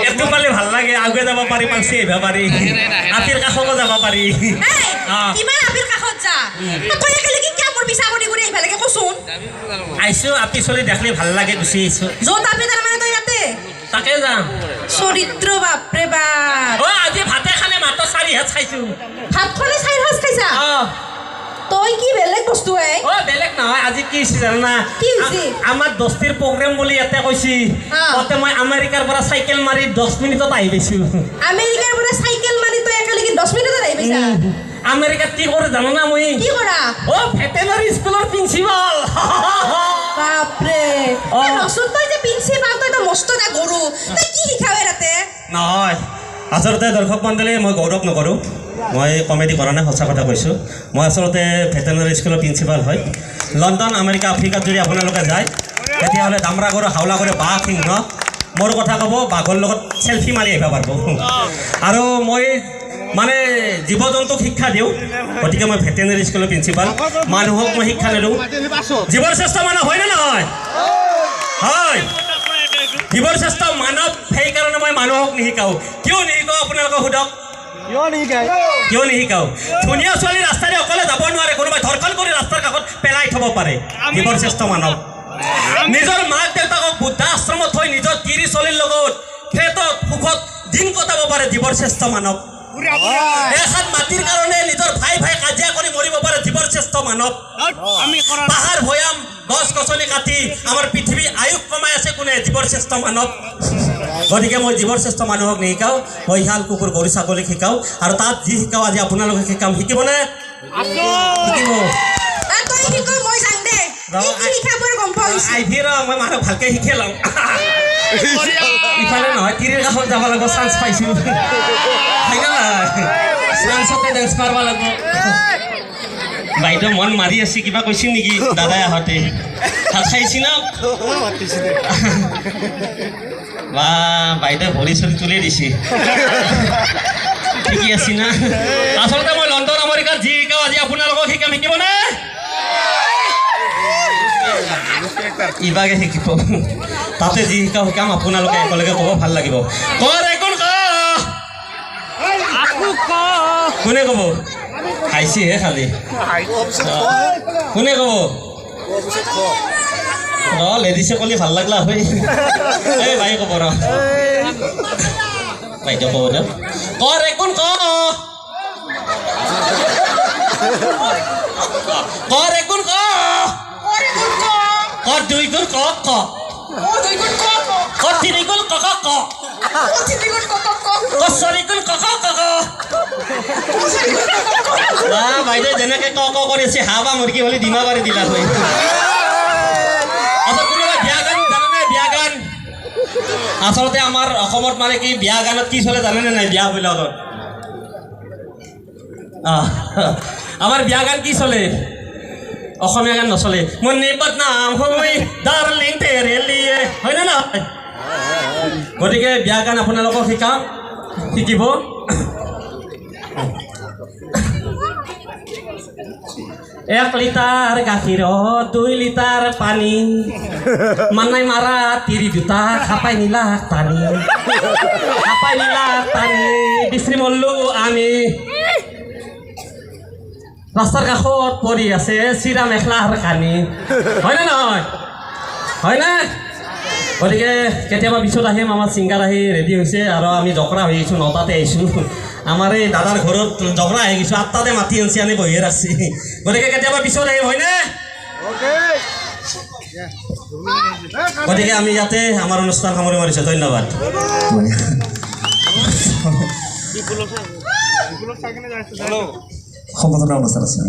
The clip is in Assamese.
এইটো পালে ভাল লাগে, আগুৱাই যাব পাৰি, পাছি আহিব পাৰি, আপিৰ কাষতো যাব পাৰি। কিমান আপিৰ কাষত যা, তই একেলগে কিয় মোৰ পিছা কৰি কৰি আহিব লাগে কচোন? আহিছোঁ, আপি চলি দেখলি ভাল লাগে, গুচি আহিছোঁ। য'ত আপি তাৰমানে তই ইয়াতে? তাকে যাম। চৰিত্ৰ বাপৰে বাপ। অ আজি ভাতে খালে মাত্ৰ 4 সাজ খাইছোঁ। ভাত খালে 4 সাজ খাইছা? তই কি বেলেগ বস্তু হে? অ বেলেগ নহয়, আজি কি হৈছে জানা? কি হৈছে? আমাৰ দস্তিৰ প্ৰগ্ৰেম বুলি ইয়াতে কৈছি, তাতে মই আমেৰিকাৰ পৰা চাইকেল মাৰি 10 মিনিটত আহি পাইছোঁ। আমেৰিকাৰ পৰা চাইকেল মাৰি তই একেলগে 10 মিনিটত আহি পাইছা? আমেৰিকাত কি কৰে জানা না মই? কি কৰা? অ ভেটেনাৰী স্কুলৰ প্ৰিন্সিপাল। বাপৰে, ৰচোন, তই যে প্ৰিন্সিপাল, তই তো মস্ত এটা গৰু, তই কি শিকাৱে তাতে? নহয়, আচলতে দৰ্শক মণ্ডলী, মই গৌৰৱ নকৰোঁ, মই কমেডি কৰা নাই, সঁচা কথা কৈছোঁ। মই আচলতে ভেটেনাৰী স্কুলৰ প্ৰিন্সিপাল হয়। লণ্ডন, আমেৰিকা, আফ্ৰিকাত যদি আপোনালোকে যায়, তেতিয়াহ'লে দামৰা গৰু, হাওলা গৰু, বাঘ, সিংহ, মোৰ কথা ক'ব, বাঘৰ লগত চেলফি মাৰি আহিব পাৰিব। আৰু মই মানে জীৱ জন্তুক শিক্ষা দিওঁ, গতিকে মই ভেটেনাৰী স্কুলৰ প্ৰিন্সিপাল। মানুহক মই শিক্ষা নিদিওঁ। জীৱৰ শ্ৰেষ্ঠ মানৱ হয়নে নহয়? হয়, জীৱৰ শ্ৰেষ্ঠ মানৱ। সেইকাৰণে মই মানুহক নিশিকাওঁ। কিয় নিশিকাওঁ আপোনালোকে সোধক? কিয় নিশিকাওঁ? ধুনীয়া ছোৱালী ৰাস্তাৰে অকলে যাব নোৱাৰে, কোনোবাই ধৰ্ষণ কৰি ৰাস্তাৰ কাষত পেলাই থ'ব পাৰে। জীৱৰ শ্ৰেষ্ঠ মানৱ নিজৰ মাক দেউতাকক বৃদ্ধা আশ্ৰমত থৈ নিজৰ তিৰি চলিৰ লগত ফ্লেটত সুখত দিন কটাব পাৰে। জীৱৰ শ্ৰেষ্ঠ মানৱ এখন মাটিৰ কাৰণে নিজৰ ভাই ভাই কাজিয়া কৰি মৰিব পাৰে। জীৱৰ শ্ৰেষ্ঠ মানৱ পাহাৰ ভৈয়াম গছ গছনি কাটি আমাৰ পৃথিৱী আয়ুস কমাই আছে কোনে? জীৱৰ শ্ৰেষ্ঠ মানৱ। গতিকে মই জীৱৰ শ্ৰেষ্ঠ মানুহক নিশিকাওঁ, মই শিয়াল, কুকুৰ, গৰু, ছাগলীক শিকাওঁ। আৰু তাত যি শিকাওঁ আজি আপোনালোকে শিকাম। শিকিবনে? শিকিব। আইভি ৰ, মই মানুহক ভালকে শিকি লওঁ। ইফালে নহয়, তিৰিৰ কাষত যাব লাগিব, চান্স পাইছোঁ। চান্সতে ডেন্স মাৰিব লাগিব। বাইদেউ মন মাৰি আছে, কিবা কৈছিল নেকি দাদাই আহোঁতে? ভাত খাইছি ন? বা বাইদেউ ভৰি চৰি তুলি দিছে, ঠিকেই আছে না? আচলতে মই লণ্ডন, আমেৰিকাত যি শিকাওঁ আজি আপোনালোকক শিকাম। শিকিবনে? ইভাগে শিকিব। তাতে যি শিকাওঁ শিকাম, আপোনালোকে একেলগে ক'ব, ভাল লাগিব। কোনে ক'ব? খাইছিহে খালি। কোনে ক'ব? ৰ, লেডিছে ক'লে ভাল লাগলা হয়। এই ভাই ক'ব, ৰ বাইদেউ ক'ব দিয়ক। কৰ একোন ক, কৰ একোন ক, কৰ দুই গুণ ক ক, ক তিনি গুণ ক ক ক, ক চাৰি গুণ ক ক ক ক। বাইদেউ যেনেকে ক ক কৰি আছে, হাঁহ বা মুৰ্গী হ'লে ডিমা পাৰি দিলা হয়। আচ্ছা, কোনোবা বিয়া গান জানেনে? বিয়া গান আচলতে আমাৰ অসমত মানে কি বিয়া গানত কি চলে জানেনে নাই? বিয়াবিলাকত আমাৰ বিয়া গান কি চলে? অসমীয়া গান নচলে। মুন্নি বদনাম হৈ ডাৰ্লিং তেৰে লিয়ে, হয়নে নহয়? গতিকে বিয়া গান আপোনালোকক শিকাম, শিকিব। এক লিটাৰ গাখীৰত 2 লিটাৰ পানী, মানাই মাৰা তিৰি দুটা খাপাই নিলাক টানি, খাপাই নিলাক টানি, বিশ্ৰী মল্লো আমি। ৰাস্তাৰ কাষত পৰি আছে চিৰা মেখেলাৰ কানি, হয়নে নহয়? হয়নে? গতিকে কেতিয়াবা পিছত আহিম, আমাৰ ছিংগাৰ আহি ৰেডি হৈছে আৰু আমি জকৰা হৈ গৈছোঁ, 9টাতে আহিছোঁ। আমাৰ এই দাদাৰ ঘৰত জকৰা আহি গৈছোঁ, 8টাতে মাতি আনিছে, আনি বহিয়ে ৰাখছি। গতিকে কেতিয়াবা পিছত আহিম, হয়নে? গতিকে আমি ইয়াতে আমাৰ অনুষ্ঠান সামৰি মাৰিছোঁ। ধন্যবাদ। সম্বৰ্ধনা অনুষ্ঠান আছে।